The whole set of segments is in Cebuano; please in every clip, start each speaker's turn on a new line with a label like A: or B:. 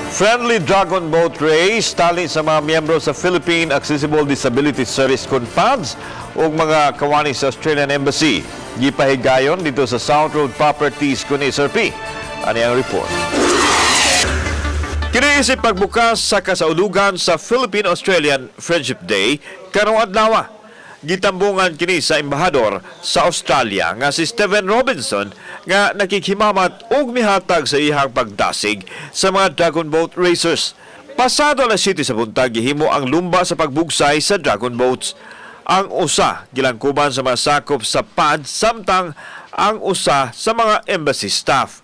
A: Friendly Dragon Boat Race tali sa mga miyembro sa Philippine Accessible Disability Service kon PADS ug mga kawani sa Australian Embassy. Gipahigayon didto sa South Road Properties kun SRP. Ani ang report. Kini isip pagbukas sa kasaulugan sa Philippine-Australian Friendship Day karong adlaw. Gitambungan kini sa embahador sa Australia nga si Stephen Robinson nga nakikhimamat ug mihatag sa iyang pagdasig sa mga Dragon Boat Racers. Pasado alas 7 sa buntag gihimo ang lumba sa pagbugsay sa Dragon Boats. Ang usa gilangkuban sa mga sakop sa PAD samtang ang usa sa mga embassy staff.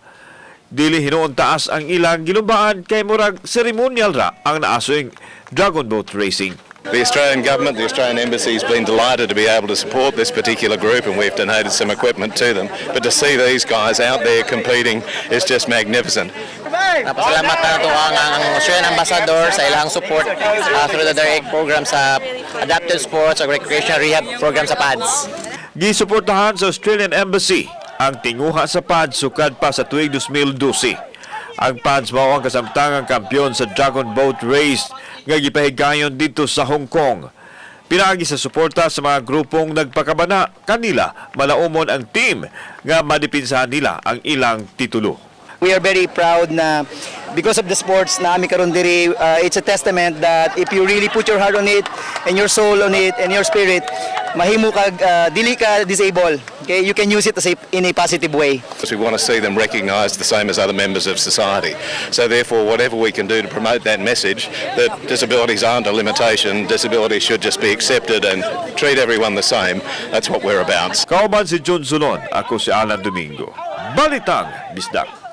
A: Dili hinuon taas ang ilang gilumbaan kay murag ceremonial ra ang naasoing Dragon Boat Racing.
B: The Australian Government, the Australian Embassy has been delighted to be able to support this particular group, and we've donated some equipment to them. But to see these guys out there competing is just magnificent.
C: Napasalamat nato ang Australian Ambassador sa ilang support through the direct program sa Adaptive Sports o Recreational Rehab Program sa PADS.
A: Gisuportahan sa Australian Embassy ang tinguha sa PADS sukad pa sa tuig 2012. Ang PADS mao ang kasamtangang kampiyon sa Dragon Boat Race nga gipahigayon didto sa Hong Kong. Pinaagi sa suporta sa mga grupong nagpakabana kanila, malaumon ang team nga madipinsahan nila ang ilang titulo.
D: We are very proud na because of the sports na ami karon diri, it's a testament that if you really put your heart on it and your soul on it and your spirit, mahimo kag dili ka disabled. Okay, you can use it in a positive way.
B: Because we want to see them recognised the same as other members of society. So therefore, whatever we can do to promote that message that disabilities aren't a limitation, disabilities should just be accepted and treat everyone the same, that's what we're about.
A: Kauban si John Zulon, ako si Alan Domingo. Balitang Bisdak.